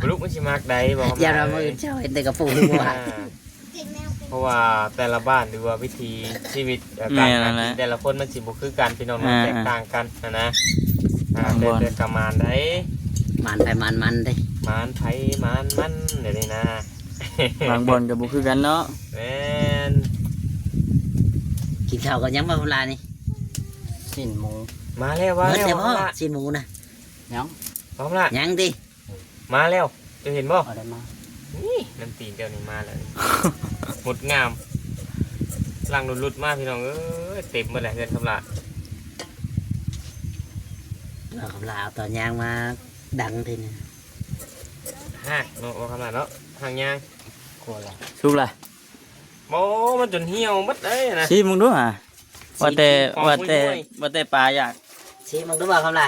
ບໍ່ລຸກມັນຊິມັກໃດບໍ່ ຢ້ານວ່າມື້ອື່ນເຊົ້າເຫັນແຕ່ກະໂປງຫົວ ອ່າ ເພາະວ່າແຕ່ລະບ້ານ ຫຼືວ່າວິຖີຊີວິດ ເອີ ການຫາກິນແຕ່ລະຄົນມັນຊິບໍ່ຄືກັນ ພີ່ນ້ອງເນາະ ອ່າ ແຕກຕ່າງກັນຫັ້ນນະ ອ່າ ບາງບ່ອນ ແຕ່ ແຕ່ກະໝານໃດ ໝານໃຜໝານມັນເດ້ ໝານໃຜໝານມັນ ດຽວນີ້ນະ ບາງບ່ອນກະບໍ່ຄືກັນເນາະ ແມ່ນ ກິນເຂົ້າກັບຫຍັງບໍ່ ຄຳຫຼ້ານີ້ ຊີ້ນໝູ ມາແລ້ວ ມາແລ້ວ ໝົດແລ້ວບໍ່ ຄຳຫຼ້າ ຊີ້ນໝູນະ ຍັງ ຄຳຫຼ້າ ຍັງຕິ ມາແລ້ວ ເຈົ້າເຫັນບໍ່? ບໍ່ໄດ້ມາ ນີ້ ນ້ຳຕີນເຈົ້ານີ້ມາແລ້ວນີ້ ງົດງາມ ຫຼັງຫຼຸດໆມາ ພີ່ນ້ອງເອີຍ ເຕັມໝົດແຫຼະເຮືອນຄຳຫຼ້າ ເອົາຄຳຫຼ້າເອົາຕອນຍ່າງມາດັງທີນີ້ ຮາກເນາະ ເວົ້າຄຳຫຼ້າເນາະ ຮາກຍ່າງ ກົວລະ ສຸກລະ ໂອ້ ມັນຈົນຫ່ຽວໝົດເລີຍນະ ຊີມເບິ່ງດູຫາ ວ່າແຕ່ ວ່າແຕ່ ວ່າແຕ່ປາຢາກ ຊີມເບິ່ງດູບໍ່ຄຳຫຼ້າ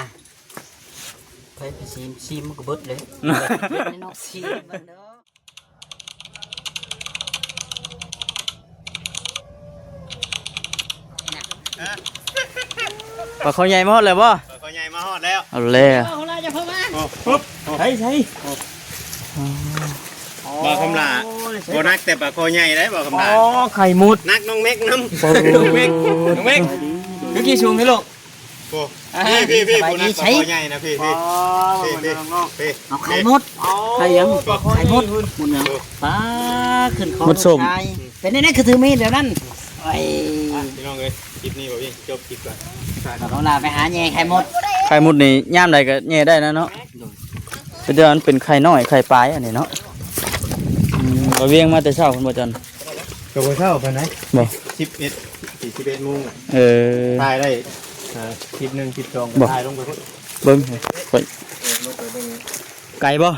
ໃຜໄປຊີມ ຊີມມັນກະເບິດເລີຍ ຊີມເບິ່ງດູ ປາຄໍໃຫຍ່ມາຮອດແລ້ວບໍ່? ປາຄໍໃຫຍ່ມາຮອດແລ້ວ ເອົາແລ້ວ ເອົາລະ ຢ່າເຂົ້າມາ ໂອ້ ໂອ້ ໃສ ໃສ ໂອ້ ບ່າວຄຳຫຼ້າ ບໍ່ໜັກແຕ່ປາຄໍໃຫຍ່ໄດ໋ ບ່າວຄຳຫຼ້າ ອໍ ໄຂ່ມຸດ ໜັກນ້ອງເມັກນຳ ໂອ້ ນ້ອງເມັກ ນ້ອງເມັກ ຄືຂີ້ສູງແທ້ລູກ ໂອ້ ອ່າ ພີ່ ພີ່ ຜູ້ໜັກ ສະບາຍດີ ປາຄໍໃຫຍ່ນະ ພີ່ ພີ່ ອໍ ພີ່ ພີ່ ເອົາໄຂ່ມຸດ ອໍ ໄຂ່ຫຍັງ? ປາຄໍໃຫຍ່ ໄຂ່ມຸດ ມຸດຫຍັງ? ໂອ້ ປາຂຶ້ນຂອງລູກຊາຍ ເປັນແນວໃດຄືຖືມີດແບບນັ້ນ? ໂອ້ຍ ອ່ະ ພີ່ນ້ອງເອີຍ ຄລິບນີ້ບໍ່ມີ ຈົບຄລິບກ່ອນ ເອົາລະ ໄປຫາແຍ່ໄຂ່ມຸດ ໄຂ່ມຸດນີ້ຍາມໃດກະແຍ່ໄດ້ນະເນາະ ໂດຍ ແຕ່ວ່າມັນເປັນໄຂ່ນ້ອຍໄຂ່ປາຍອັນນີ້ເນາະ ອືມ ບໍ່ວຽງມາແຕ່ເຊົ້າພຸ້ນບໍ່ຈັນ? ກະບໍ່ເຊົ້າປານໃດ ບໍ່ ສິບເອັດ ສິບເອັດໂມງ ເອີ ຖ່າຍໄດ້ ອ່າ ຄລິບໜຶ່ງ ຄລິບສອງ ບໍ່ ຖ່າຍລົງໄປພຸ້ນ ເບິ່ງ ຂ້ອຍ ເອີ ລົງໄປເບິ່ງ ໄກບໍ່?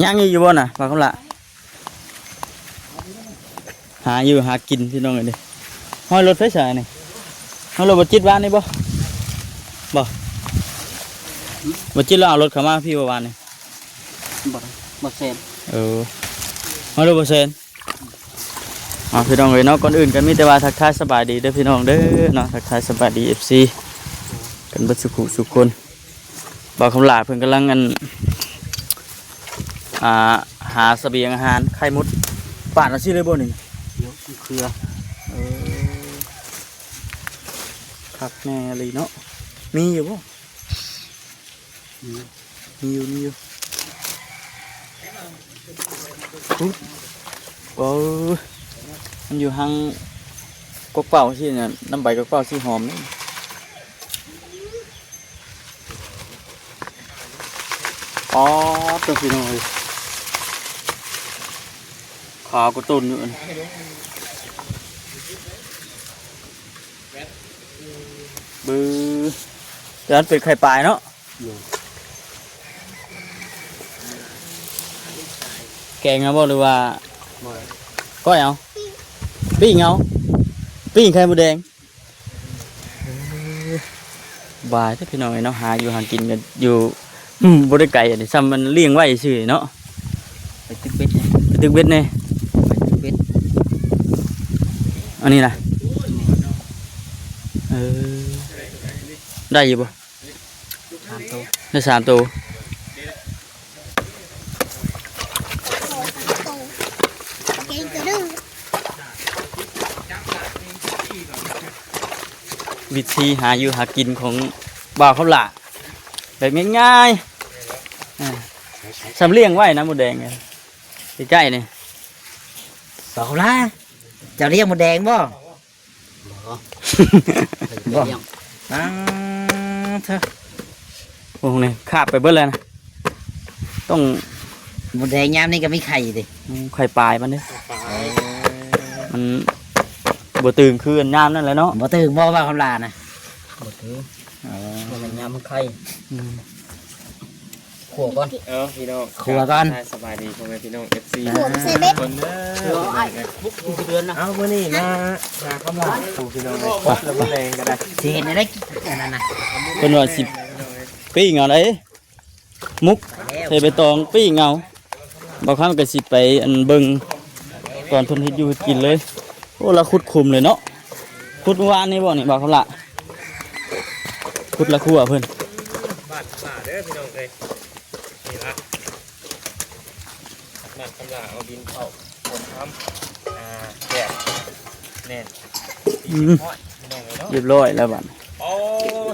ຍັງອີກຢູ່ບໍ່ນະ ບ່າວຄຳຫຼ້າ? ຫາຢູ່ຫາກິນພີ່ນ້ອງເອີຍ ຮອຍລົດໃຜສານີ້ ຮອຍລົດບໍ່ຈິດວານນີ້ບໍ່? ບໍ່ ບໍ່ຈິດລາວເອົາລົດເຂົ້າມາພີ່ບໍ່ວານນີ້? ບໍ່ ບໍ່ແຊນ ເອີ ຮອຍລົດບໍ່ແຊນ ເອົາ ພີ່ນ້ອງເອີຍເນາະ ກ່ອນອື່ນກະມີແຕ່ວ່າທັກທາຍສະບາຍດີເດີພີ່ນ້ອງເດີເນາະ ທັກທາຍສະບາຍດີ ເອັຟຊີ ກັນເບິດສູ່ຜູ້ສູ່ຄົນ ບ່າວຄຳຫຼ້າເພິ່ນກຳລັງ ອັນ ອ່າ ຫາສະບຽງອາຫານ ໄຂ່ມຸດ ປາດເອົາຊີ້ເລີຍບໍ່ນີ້? ເອີ ເຄືອ ເອີ ຄັກແນ່ອີ່ຫຼີເນາະ ມີຢູ່ບໍ່? ມີ ມີຢູ່ ມີຢູ່ ໂອ້ ມັນຢູ່ຮັງກົກເປົ່າຊີ້ນະ ນຳໃບກົກເປົ່າຊີ້ຫອມນີ້. ອໍ ຕົວພີ່ນ້ອງເອີຍ ຂາວກວ່າຕົ້ນຢູ່ ເບິ່ງ ແຕ່ມັນເປັນໄຂ່ປາຍເນາະ ແກງເອົາບໍ່ ຫຼືວ່າ ບໍ່ ກ້ອຍເອົາ ປີ້ງເອົາ ປີ້ງໄຂ່ມົດແດງ. ເອີ ສະບາຍເດີພີ່ນ້ອງເອີຍເນາະ ຫາຢູ່ຫາກິນກັນຢູ່ ອືມ ບໍ່ໄດ້ໄກ ອັນນີ້ຊ່ຳມັນລ້ຽງໄວ້ຊື່ເນາະ ໄປຕຶກເບັດແດ່ ໄປຕຶກເບັດແດ່ ໄປຕຶກເບັດ ອັນນີ້ນະ ເອີ ໄດ້ຢູ່ບໍ່? ສາມໂຕ ໄດ້ສາມໂຕ ວິທີຫາຢູ່ຫາກິນຂອງບ່າວຄຳຫຼ້າ ແບບງ່າຍໆ ອ່າ ຊ່ຳລ້ຽງໄວ້ນະມົດແດງ ໃກ້ໆນີ້ ບ່າວຄຳຫຼ້າ ເຈົ້າລ້ຽງມົດແດງບໍ່? ບໍ່ ບໍ່ ບໍ່ ອ່າ ເທີ ໂອ້ ນີ້ຄາບໄປເບິດແລ້ວນະ ຕ້ອງ ມົດແດງຍາມນີ້ກະມີໄຂ່ຕິ ອືມ ໄຂ່ປາຍມັນເດ້ ເອີ ມັນບໍ່ຕື່ນຄືຍາມນັ້ນແຫຼະເນາະ ບໍ່ຕື່ນບໍ່ ບ່າວຄຳຫຼ້ານະ ບໍ່ຕື່ນ ອໍ ບໍ່ແມ່ນຍາມມັນໄຂ່ ອືມ. ຂົ້ວກ່ອນ ເອົາພີ່ນ້ອງ ຂົ້ວກ່ອນ ສະບາຍດີພໍ່ແມ່ພີ່ນ້ອງ ເອັຟຊີ ທຸກຄົນເດີ ເອົາ ມື້ນີ້ມາຫາຄຳຫຼ້າ ພີ່ນ້ອງ ແລ້ວມື້ແລງກະໄດ້ ຊິເຮັດແນວໃດ ອັນນັ້ນນະ ເພິ່ນວ່າຊິປີ້ງເອົາໄດ໋ ໝົກ ເຮັດໃບຕອງປີ້ງເອົາ ບ່າວຄຳກະຊິໄປ ອັນ ເບິ່ງຕອນເພິ່ນເຮັດຢູ່ເຮັດກິນເລີຍ ໂອ້ ລາວຂຸດຂຸມເລີຍເນາະ. ຂຸດມື້ວານນີ້ບໍ່ນີ້ ບ່າວຄຳຫຼ້າ? ຂຸດລະຄົວເພິ່ນ ບ້ານຄຳຫຼ້າເດີພີ່ນ້ອງເອີຍ. ນີ້ລະ ບ້ານຄຳຫຼ້າເອົາດິນເຂົ້າໂພນທຳ ອ່າ ແບບແໜ້ນ ອືມ ຮຽບຮ້ອຍພີ່ນ້ອງເອີຍເນາະ. ຮຽບຮ້ອຍແລ້ວບັດນີ້. ໂອ້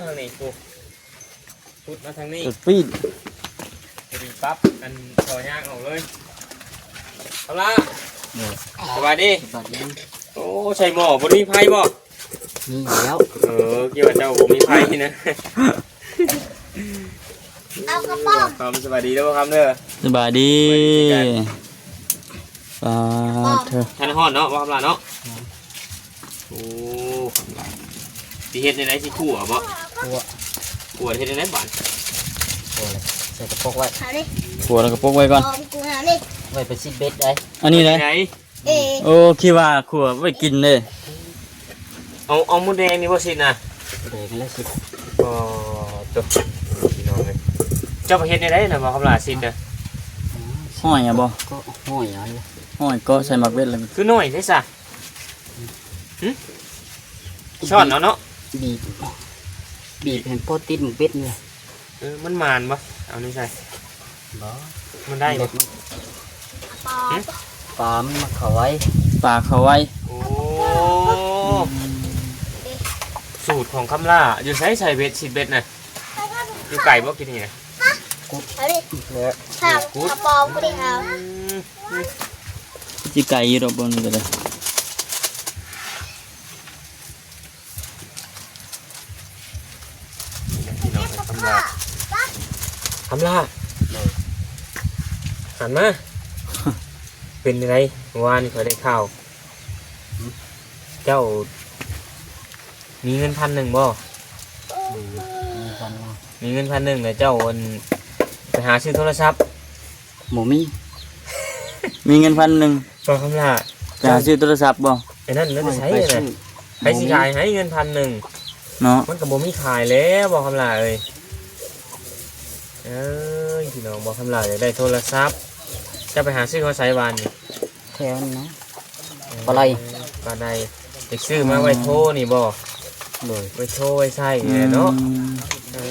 ທາງນີ້ພຸ້ນ ຂຸດມາທາງນີ້ ຈຸດປີ້ນ ພໍດີປັບອັນທໍ່ຍາງອອກເລີຍ. ເອົາລະ ໂດຍ ສະບາຍດີ ສະບາຍດີ. ໂອ້ ໃສ່ໝໍ້ບໍ່ມີໄຟບໍ່? ມີແລ້ວ. ເອີ ຄິດວ່າເຈົ້າບໍ່ມີໄຟນະ. ເອົາກະປ໋ອງ ຄຳສະບາຍດີເດີຄຳເດີ ສະບາຍດີ ສະບາຍດີຄືກັນ. ປາດເທີ ທັນຮ້ອນເນາະ ບໍ່ຄຳຫຼ້າເນາະ. ໂອ້ ຄຳຫຼ້າ ຊິເຮັດແນວໃດ ຊິຂົ້ວບໍ່? ຂົ້ວ ຂົ້ວເຮັດແນວໃດບາດ? ຂົ້ວແລ້ວໃສ່ກະປົກໄວ້ ເອົານີ້ ຂົ້ວແລ້ວກະປົກໄວ້ກ່ອນ ເອົາກູຫານີ້ ໄວ້ໄປຊິດເບັດໄດ໋ ອັນນີ້ໄດ໋. ເອ ໂອ້ ຄິດວ່າຂົ້ວໄວ້ກິນເດ້. ເອົາ ເອົາໝູແດງນີ້ບໍ່ຊິດນະ? ໝູແດງນີ້ແຫຼະຊິດ. ອໍ ໂຕ ພີ່ນ້ອງເອີຍ ເຈົ້າໄປເຮັດແນວໃດນະ ບໍ່ຄຳຫຼ້າຊິດນະ? ຫ້ອຍເອົາບໍ່? ກໍຫ້ອຍເອົາ ຫ້ອຍເກາະໃສ່ໝາກເບັດແລ້ວ ຄືນ້ອຍແທ້ຊະ. ຫຶ ຊ້ອນເອົາເນາະ ບີບ ບີບໃຫ້ພໍຕິດໝາກເບັດນີ້. ເອີ ມັນໝານບໍ່? ເອົານີ້ໃສ່ ບໍ່ ມັນໄດ້ບໍ່? ປາ ຫຶ ປາມັນມາເຂົ້າໄວ ປາເຂົ້າໄວ. ໂອ້ ສູດຂອງຄຳຫຼ້າ. ຢູ່ໃສໃສ່ເບັດ ຊິດເບັດນະ? ຢູ່ໄກບໍ່ກິນນີ້ນະ? ກຸດ ເອົາດິ ກຸດ ກະປ໋ອງບໍ່ໄດ້ເອົາ. ອືມ ຊິໄກຢູ່ດອກ ເບິ່ງນີ້ກໍໄດ້. ພີ່ນ້ອງເອີຍ ຄຳຫຼ້າ ຄຳຫຼ້າ ໂດຍ ຫັນມາ ເປັນຈັ່ງໃດ? ມື້ວານນີ້ຂ້ອຍໄດ້ຂ່າວ ເຈົ້າມີເງິນພັນໜຶ່ງບໍ່? ມີເງິນພັນໜຶ່ງ ມີເງິນພັນໜຶ່ງແລ້ວເຈົ້າ ອັນ ໄປຫາຊື້ໂທລະສັບ. ບໍ່ມີ ມີເງິນພັນໜຶ່ງ ບໍ່ຄຳຫຼ້າ ໄປຫາຊື້ໂທລະສັບບໍ່? ອັນນັ້ນ ນັ້ນໃຊ້ ໄປຊື້ ໃຜຊິຂາຍໃຫ້ເງິນພັນໜຶ່ງເນາະ? ມັນກໍບໍ່ມີຂາຍແລ້ວ ບໍ່ຄຳຫຼ້າເອີຍ. ເອີຍ ພີ່ນ້ອງ ບໍ່ຄຳຫຼ້າຢາກໄດ້ໂທລະສັບ ຈະໄປຫາຊື້ຮອດໃສວານນີ້? ແຖວນັ້ນນະ ເອີ ປາໄລ ປາໄລ ໄປຊື້ມາໄວ້ໂທນີ້ບໍ່? ໂດຍ ໄວ້ໂທໄວ້ໃຊ້ນີ້ແຫຼະເນາະ. ອືມ ເອີ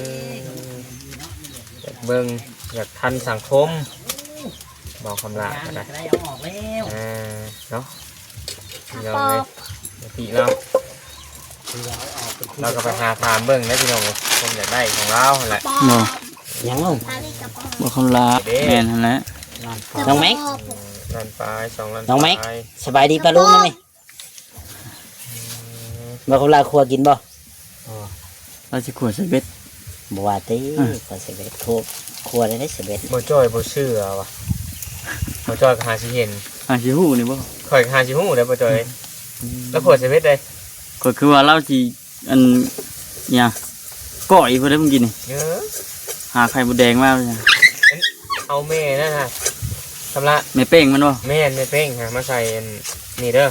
ຢາກເບິ່ງ ຢາກທັນສັງຄົມ ເວົ້າຄຳຫຼ້າກໍໄດ້ ກໍໄດ້ເອົາອອກແລ້ວ ອ່າ ເນາະ ພີ່ນ້ອງເອີຍ ມາຕິລາວ ລາວກໍໄປຫາຖາມເບິ່ງເດ້ພີ່ນ້ອງເອີຍ ຄວາມຢາກໄດ້ຂອງລາວຫັ້ນແຫຼະ ບໍ່ ຍັງລົງ ບໍ່ຄຳຫຼ້າ ເດ້ ແມ່ນຫັ້ນແຫຼະ ນ້ອງແມັກ ລ້ານປາຍ ສອງລ້ານ ນ້ອງແມັກ ປາຍ ສະບາຍດີປ້າລຸງນຳນີ້ ບໍ່ຄຳຫຼ້າຄົວກິນບໍ່? ອໍ ລາວຊິຂົ້ວໃສ່ເບັດ ບໍ່ວ່າຕິ ອືມ ຂົ້ວໃສ່ເບັດ ຂົ້ວ ຂົ້ວໄດ້ໃສ່ເບັດ ບໍ່ຈ້ອຍບໍ່ເຊື່ອວ່າ ບໍ່ຈ້ອຍກໍຫາຊິເຫັນ ຫາຊິຮູ້ນີ້ບໍ່? ຂ້ອຍກໍຫາຊິຮູ້ແຫຼະບໍ່ຈ້ອຍ ອືມ ລາວຂົ້ວໃສ່ເບັດໃດ ຂ້ອຍຄືວ່າລາວຊິ ອັນຫຍັງ ກ້ອຍພຸ້ນເດ້ມື້ກີ້ນີ້ ເອີ ຫາໄຂ່ມົດແດງມາ ເອົາແມ່ນັ້ນນະ ຊຳລະ ແມ່ເປ້ງມັນບໍ່? ແມ່ນ ແມ່ເປ້ງຫາມາໃສ່ອັນນີ້ເດີ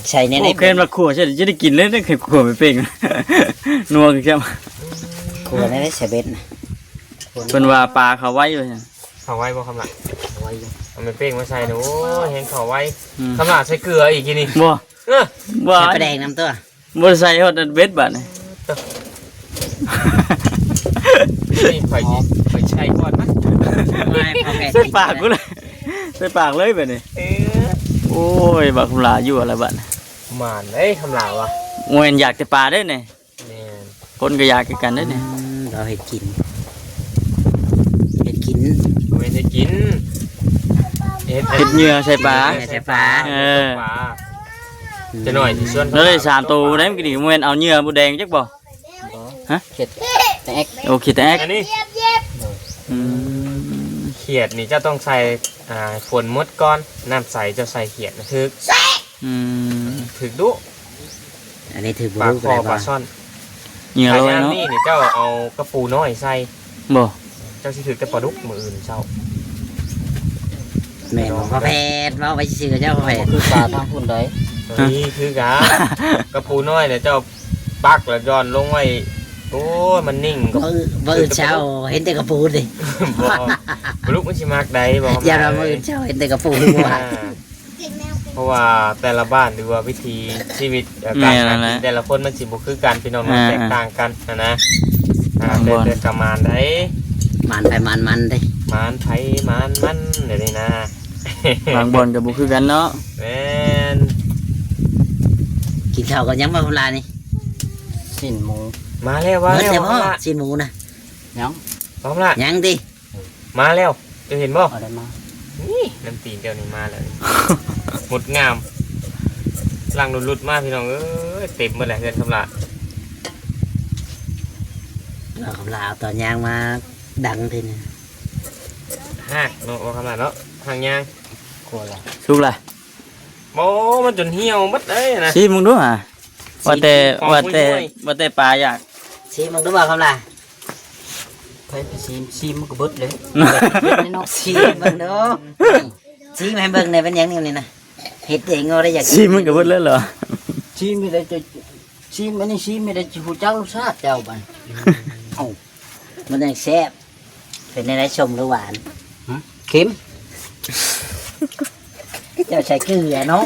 ໃສ່ແນວໃດ? ໂອ້ ແມ່ນວ່າຂົ້ວໃສ່ ຈະໄດ້ກິນເລີຍເດ້ ໄຂ່ຂົ້ວແມ່ເປ້ງ ນົວຄືກັນ ຂົ້ວແນວໃດໃສ່ເບັດນະ? ເພິ່ນວ່າປາເຂົ້າໄວວ່າຊັ້ນ ເຂົ້າໄວບໍ່ຄຳລະ? ເຂົ້າໄວຢູ່ ເອົາແມ່ເປ້ງມາໃສ່ເດີ ໂອ້ຍ ແຮງເຂົ້າໄວ ອືມ ຄຳລະໃສ່ເກືອອີກທີນີ້ ບໍ່ ເອີ ບໍ່ ໃສ່ປາແດກນຳຕົວ ບໍ່ໄດ້ໃສ່ຮອດເບັດບາດນີ້ ນີ້ຂ້ອຍຊິ ຂ້ອຍໃສ່ກ່ອນມາ ໃສ່ປາກກູເລີຍ ໃສ່ປາກເລີຍບາດນີ້ ເອີ ໂອ້ຍ ບັກຄຳລະຢູ່ລະບາດນີ້ ໝານເດ້ຄຳລະວ່າ ໂອ້ຍ ຢາກແຕ່ປາເດ້ນີ້ ແມ່ນ ຄົນກໍຢາກຄືກັນເດ້ນີ້ ອືມ ເຮົາເຮັດກິນ ເຮັດກິນ ບໍ່ແມ່ນເຮັດກິນ ເຮັດ ເຮັດເຫຍື່ອໃສ່ປາ ເຫຍື່ອໃສ່ປາ ເອີ ປາ ອືມ ຈະໜ້ອຍຊິຊວນ ເອີ ສາມໂຕໄດ້ມື້ກີ້ນີ້ ບໍ່ແມ່ນເອົາເຫຍື່ອມົດແດງຈັກບໍ່? ບໍ່ ຮະ ເຮັດແຕ່ແອັກ ໂອເຄ ແຕ່ແອັກ ອັນນີ້ ອືມ ຂຽດນີ້ເຈົ້າຕ້ອງໃສ່ ອ່າ ຝົນໝົດກ່ອນ ນ້ຳໃສເຈົ້າໃສ່ຂຽດນະ ຖືກ ອືມ ຖືກດຸ ອັນນີ້ຖືກບໍ່ ປາຄໍ ປາຊ່ອນ ເຫຍື່ອລອຍເນາະ ນີ້ນີ້ເຈົ້າເອົາກະປູນ້ອຍໃສ່ ບໍ່ ເຈົ້າຊິຖືກແຕ່ປາດຸກມື້ອື່ນເຊົ້າ ແມ່ນບໍ່ພໍ່ແພດ ເວົ້າໄປຊື່ໆ ເຈົ້າພໍ່ແພດ ຄືປາທາງພຸ້ນໃດ ນີ້ຄືກັນ ກະປູນ້ອຍນະ ເຈົ້າປັກແລ້ວຢ່ອນລົງໄວ້ ໂອ້ຍ ມັນນິ່ງ ມື້ ມື້ອື່ນເຊົ້າເຫັນແຕ່ກະປູຕິ ບໍ່ ປາດຸກມັນຊິມັກໃດ ບໍ່ ຢ້ານວ່າມື້ອື່ນເຊົ້າເຫັນແຕ່ກະປູ ອ່າ ກິນແມວກິນ ພາະວ່າແຕ່ລະບ້ານ ຫຼືວ່າວິຖີຊີວິດ ເອີ ການຫາກິນແຕ່ລະຄົນມັນຊິບໍ່ຄືກັນພີ່ນ້ອງເນາະ ແຕກຕ່າງກັນຫັ້ນນະ. ອ່າ ແຕ່ ແຕ່ກະໝານໄດ໋ ໝານໃຜໝານມັນເດ້ ໝານໃຜໝານມັນ ດຽວນີ້ນະ. ບາງບ່ອນກໍບໍ່ຄືກັນເນາະ. ແມ່ນ. ກິນເຂົ້າກັບຫຍັງບໍ່ ຄຳຫຼ້ານີ້? ຊີ້ນໝູ. ມາແລ້ວ ມາແລ້ວ ຊີ້ນໝູນະ. ຍັງ ຄຳຫຼ້າ ຍັງຕິ. ມາແລ້ວ ເຈົ້າເຫັນບໍ່? ເອົາໄດ້ມາ ນີ້ ນ້ຳຕີນເຈົ້ານີ້ມາແລ້ວນີ້ ໝົດງາມ ຫຼັງຫຼຸດໆມາພີ່ນ້ອງເອີຍ ເຕັມໝົດແຫຼະເຮືອນຄຳຫຼ້າ. ເອົາຄຳຫຼ້າເອົາຕອນຍ່າງມາດັງເທື່ອນີ້ ຮາກເນາະ ວ່າຄຳຫຼ້າເນາະ ຮາກຍ່າງ. ສຸກລະ ໂອ້ ມັນຈົນຫ່ຽວໝົດເລີຍນະ ຊີມເບິ່ງດູຫາ. ວ່າແຕ່ ວ່າແຕ່ ວ່າແຕ່ປາຢາກ ຊີມເບິ່ງດູບໍ່ຄຳຫຼ້າ. ໃຜໄປຊີມ ຊີມມັນກໍເບິດເລີຍ ຊີມເບິ່ງດູ ຊີມໃຫ້ເບິ່ງແດ່ ເປັນຫຍັງນີ້ນະ ເຮັດເອງເອົາໄດ້ຢາກ ຊີມມັນກໍເບິດເລີຍເຫຼືອ? ຊີມໄດ້ຈະ ຊີມອັນນີ້ ຊີມໄດ້ຈະຮູ້ຈັກລົດຊາດເຈົ້າບັດ. ເອົ້າ ມັນຍັງແຊບ. ເປັນແນວໃດ ສົ້ມຫຼືຫວານ? ຫຶ ເຄັມ. ເຈົ້າໃສ່ເກືອເນາະ.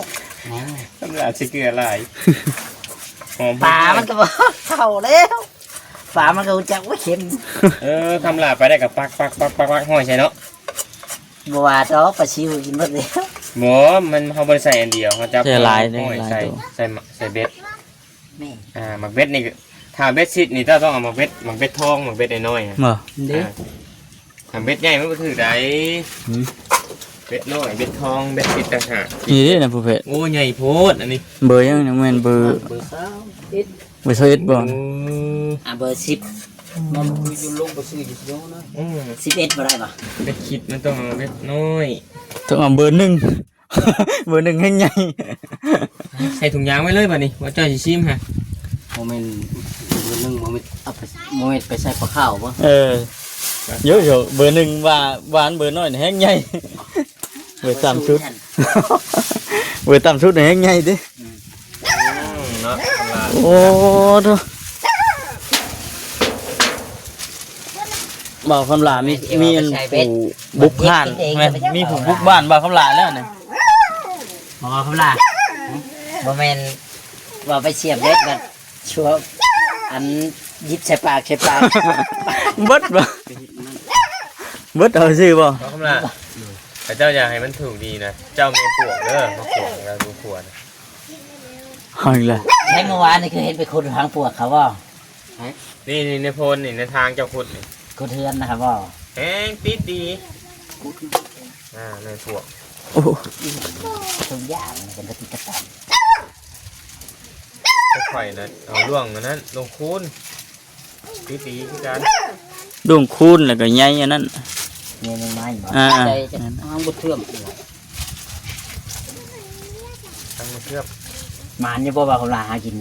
ທຳມະດາໃສ່ເກືອຫຼາຍ ຫອມ ປາມັນກໍບໍ່ເຂົ້າແລ້ວ ປາມັນກໍຮູ້ຈັກວ່າເຄັມ. ເອີ ຄຳຫຼ້າໄປໄດ້ກໍປັກໆໆໆ ຫ້ອຍໃສ່ເນາະ. ບໍ່ວ່າດອກ ປາຊິວກິນໝົດແລ້ວ. ບໍ່ ມັນ ເຮົາບໍ່ໄດ້ໃສ່ອັນດຽວ ເຮົາຈັບ ໃສ່ຫຼາຍເດ້ ຫ້ອຍໃສ່ ໃສ່ ໃສ່ເບັດ. ແມ່ນ. ອ່າ ໝາກເບັດນີ້ ຖ້າເບັດຊິດນີ້ ເຈົ້າຕ້ອງເອົາໝາກເບັດ ໝາກເບັດທອງ ໝາກເບັດນ້ອຍໆ ຫັ້ນ. ບໍ່ ເດ້ ອ່າ ຖ້າເບັດໃຫຍ່ມັນບໍ່ຖືກໃດ. ຫື ເບັດນ້ອຍ ເບັດທອງ ເບັດຊິດຕ່າງຫາກ. ນີ້ເດ້ນະ ຜູ້ແພດ. ໂອ້ ໃຫຍ່ໂພດອັນນີ້. ເບີຫຍັງນີ້ ແມ່ນເບີ ເບີຊາວເອັດ ເບີຊາວເອັດບໍ່? ໂອ້ ອ່າ ເບີສິບ ມັນຢູ່ລົງໄປຊື້ຢູ່ເດີນະ. ອື ສິບເອັດບໍ່ໄດ້ບໍ່? ເບັດຄິດມັນຕ້ອງເອົາເບັດນ້ອຍ ຕ້ອງເອົາເບີໜຶ່ງ. ເບີໜຶ່ງແຮງໃຫຍ່. ໃສ່ຖົງຢາງໄວ້ເລີຍບາດນີ້ ວ່າເຈົ້າຊິຊີມຫະ. ບໍ່ແມ່ນເບີໜຶ່ງ ບໍ່ແມ່ນເອົາໄປ ບໍ່ແມ່ນໄປໃສ່ປາຂາວບໍ່? ເອີ ໂຢໂຢ ເບີໜຶ່ງວ່າ ວ່າອັນເບີນ້ອຍແຮງໃຫຍ່ ເບີຕ່ຳສຸດ ເບີຕ່ຳສຸດແຮງໃຫຍ່ຕິ. ອືມ ເນາະ ໂອ້ໂທ້ ບ່າວຄຳຫຼ້າມີ ມີອັນຜູ້ບຸກບ້ານແມ່ນ ມີຜູ້ບຸກບ້ານບ່າວຄຳຫຼ້າແລ້ວນີ້. ບໍ່ວ່າຄຳຫຼ້າ ບໍ່ແມ່ນວ່າໄປສຽບເບັດ ບັດຊົ່ວ ອັນ ຢິບໃສ່ປາກ ໃສ່ປາກ ເບິດບໍ່? ເບິດເອົາຊື່ບໍ່? ບໍ່ຄຳຫຼ້າ ເຂົາເຈົ້າຢາກໃຫ້ມັນຖືກດີນະ ເຈົ້າແມ່ນປວກເດີ ມາຂວາງແລ້ວດູຂວານ ເອົາອີກແລ້ວ. ໃຊ້ມື້ວານນີ້ຄືເຫັນໄປຂຸດຫາງປວກເຂົາບໍ່? ນີ້ ນີ້ ໃນໂພນນີ້ ໃນທາງເຈົ້າຂຸດນີ້ ຂຸດເຮືອນນະຄັບບໍ່? ແຮງຕິດດີ ຂຸດ ອ່າ ແມ່ນພວກ ໂອ້ ທຸກຢ່າງເປັນກະຕິກະຕັນ. ແຕ່ຂ້ອຍນະ ເອົາຫຼວງອັນນັ້ນ ຫຼວງຄູນ ຕິດດີຄືກັນ ຫຼວງຄູນ ແລ້ວກໍໃຫຍ່ອັນນັ້ນ ໃຫຍ່ໄມ້ ອ່າ ໃສ່ທາງບໍ່ເຊື່ອມ ທາງບໍ່ເຊື່ອມ. ໝານຢູ່ບໍ່ວ່າເຂົາລາຫາກິນ?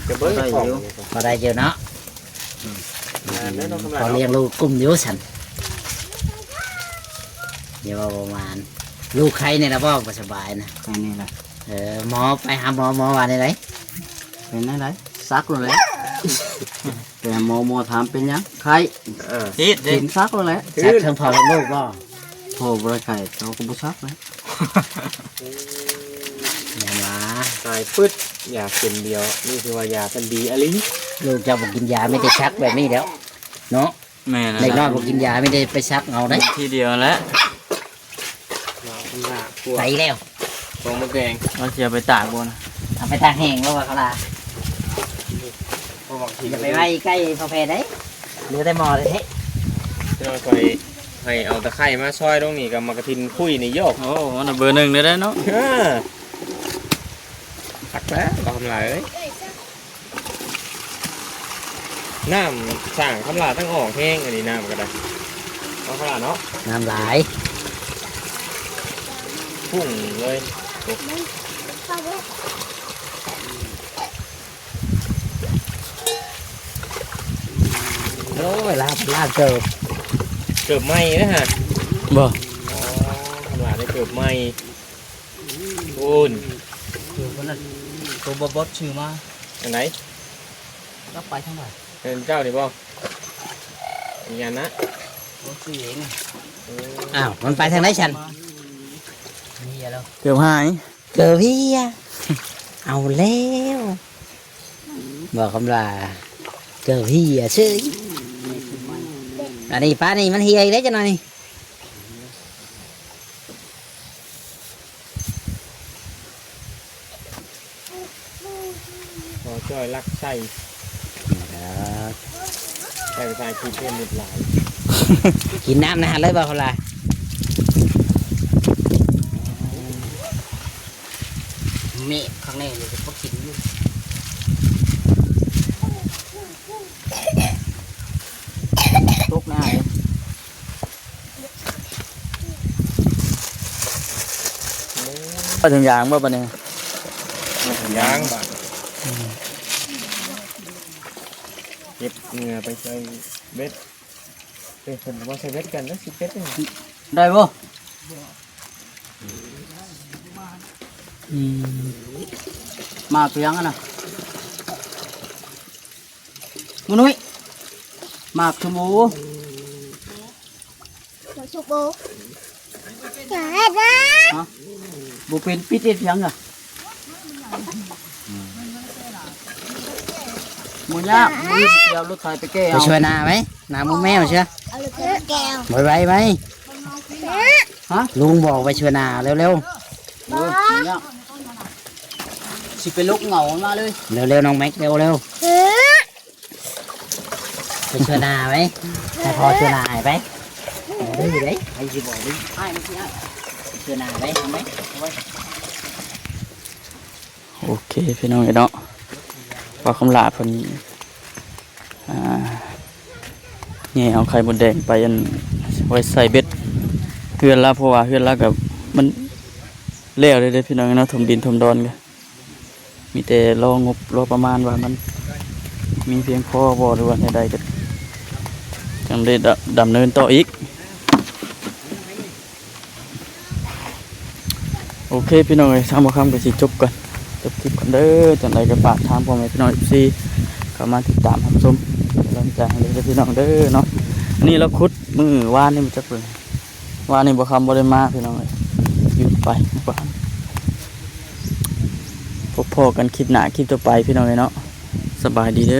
ກໍບໍ່ໄດ້ຢູ່ ພໍໄດ້ຢູ່ເນາະ. ອືມ ພໍລ້ຽງລູກກຸ້ມຢູ່ຊັ້ນ ຢ່າວ່າບໍ່ໝານ. ລູກໄຂ້ນີ້ລະບໍ່ ບໍ່ສະບາຍນະ? ໄຂ້ນີ້ລະ. ເອີ ໝໍ ໄປຫາໝໍ ໝໍວ່າແນວໃດ? ເປັນແນວໃດ? ສັກໂລດແຫຼະ. ແຕ່ໝໍ ໝໍຖາມເປັນຫຍັງ? ໄຂ້. ເອີ ເຮັດເດ້ ເຂັມສັກໂລດແຫຼະ. ສັກເທິງພໍ່ເທິງລູກບໍ່? ພໍ່ບໍ່ໄດ້ໄຂ້ ເຂົາກໍບໍ່ສັກແຫຼະ. ແມ່ນຫວາ? ຕາຍປຶດ ຢາເຂັມດຽວ ນີ້ຄືວ່າຢາຊັ້ນດີອີ່ຫຼີ. ລູກເຈົ້າບໍ່ກິນຢາ ມີແຕ່ສັກແບບນີ້ແລ້ວເນາະ. ແມ່ນ ເດັກນ້ອຍບໍ່ກິນຢາ ມີແຕ່ໄປສັກເອົາເດ້ ທີດຽວຫັ້ນແຫຼະ. ໄປແລ້ວ ຂອງໝົດແດງ ມັນຊິເອົາໄປຕາກບໍ່ນະ? ເອົາໄປຕາກແຫ້ງບໍ່ວ່າເຂົາລາ? ບໍ່ຫວັງທີ່ ຢ່າໄປໄວ້ໃກ້ພໍ່ແພດເດ້ ເຫຼືອແຕ່ໝໍແທ້ໆ. ເຈົ້າຂ້ອຍໃຫ້ເອົາຕະໄຄມາຊອຍລົງນີ້ ກັບໝາກກະທິນຄຸຍນີ້ໂຍກ. ໂອ້ ມັນເບີໜຶ່ງເດ້ເນາະ. ເອີ ຄັກແລ້ວ ບໍ່ທຳລາຍເອີຍ. ນ້ຳສ້າງຄຳຫຼ້າຕັ້ງອອກແຮງ ອັນນີ້ນ້ຳກໍໄດ້ ເອົາຄຳຫຼ້າເນາະ ນ້ຳຫຼາຍ ພຸ້ງເລີຍ. ໂອ້ຍ ລາບ ລາບເກີບ ເກີບໃໝ່ເດ້ຫະ ບໍ່ ອໍ ຄຳຫຼ້າໄດ້ເກີບໃໝ່. ໂອ້ນ ເອີ ຄົນນັ້ນ ໂຕບໍ່ບອດຊື່ມາ ອັນໃດ? ຈັກໄປທາງໃດ? ເປັນເຈົ້ານີ້ບໍ່? ຍານນະ ບໍ່ຊື່ເອງ. ເອີ ອ້າວ ມັນໄປທາງໃດຊັ້ນ? ມາ ເກືອບຫາຍ ເກີບເຫຍ ເອົາແລ້ວ ບໍ່ຄຳລາ ເກີບເຫຍເສີຍ. ອັນນີ້ປານີ້ມັນເຫຍອີກແລ້ວຈັກໜ່ອຍນີ້. ພໍຈ່ອຍລັກໄສ້ ໃຊ້ພາສາອັງກິດເປັນຫຼາຍ ກິນນ້ຳນະຫັ້ນເລີຍບໍ່ ເຂົາວ່າ ເມກຂ້າງໃນນີ້ກໍພໍກິນຢູ່ ຕົກໜ້າ. ເອົາຖົງຢາງບໍ່ບາດນີ້? ເອົາຖົງຢາງບາດ ອືມ ເກັບເຫຍື່ອໄປໃສ່ເບັດ ເອີ ເພິ່ນເອົາມາໃສ່ເບັດກັນແລ້ວ ຊິເປັດນີ້ ໄດ້ບໍ່? ອືມ ມາພຽງຫັ້ນນະ ໝູນຸ້ຍ ໝາກຊົມພູ. ບໍ່ສຸກບໍ່? ຈະເຮັດນະ. ຮະ? ບໍ່ເປັນ ປິດເຮັດຫຍັງອະ? ບໍ່ຍາກ ມື້ອື່ນຊິເອົາລົດໄຖໄປແກ່ເອົາ. ໄປຊ່ວຍໜ້າໄວ້ ໜ້າໝູແມວເຊຍ. ເອົາລົດໄຖໄປແກ່ເອົາ. ໄວໆໄວ້. ຮະ? ລຸງບອກໄປຊ່ວຍໜ້າເລັວໆ. ເອີ ບໍ່ຍາກ ຊິໄປຫຼົກເຫງົາມັນມາເລີຍ. ເລັວໆ ນ້ອງແມັກ ເລັວໆ. ໄປຊ່ວຍໜ້າໄວ້ ໃຫ້ພໍ່ຊ່ວຍໜ້າໃຫ້ໄປ. ເອົາເດີ ໃຜຊິບອກເດີ ອ້າຍມັນຊິອ້າຍ ໄປຊ່ວຍໜ້າໄວ້ ເອົາໄວ້ ເອົາໄວ້. ໂອເຄ ພີ່ນ້ອງເອີຍເນາະ ບ່າວຄຳຫຼ້າເພິ່ນ ອ່າ ແຍ່ເອົາໄຂ່ມົດແດງໄປ ອັນ ໄວ້ໃສ່ເບັດເຮືອນລາວ ເພາະວ່າເຮືອນລາວກໍມັນແລ້ວເດ້ ພີ່ນ້ອງເນາະ ຖົມດິນຖົມດອນກໍ ມີແຕ່ລໍງົບລໍປະມານວ່າມັນມີພຽງພໍບໍ່ ຫຼືວ່າແນວໃດ ກໍຈັ່ງໄດ້ດຳ ດຳເນີນຕໍ່ອີກ. ໂອເຄ ພີ່ນ້ອງເອີຍ ທາງບ່າວຄຳກໍຊິຈົບກ່ອນ ຈົບຄລິບກ່ອນເດີ. ຈັ່ງໃດກໍຝາກທາງພໍ່ແມ່ພີ່ນ້ອງ ເອັຟຊີ ເຂົ້າມາຕິດຕາມຮັບຊົມ ເປັນກຳລັງໃຈໃຫ້ເດີ ພີ່ນ້ອງເດີເນາະ. ອັນນີ້ລາວຂຸດມື້ວານນີ້ ບໍ່ຈັກເບິ່ງ ວານນີ້ບ່າວຄຳບໍ່ໄດ້ມາ ພີ່ນ້ອງເອີຍ ຢຸດໄປ ພໍ້ກັນຄລິບໜ້າ ຄລິບຕໍ່ໄປ ພີ່ນ້ອງເອີຍເນາະ. ສະບາຍດີເດີ.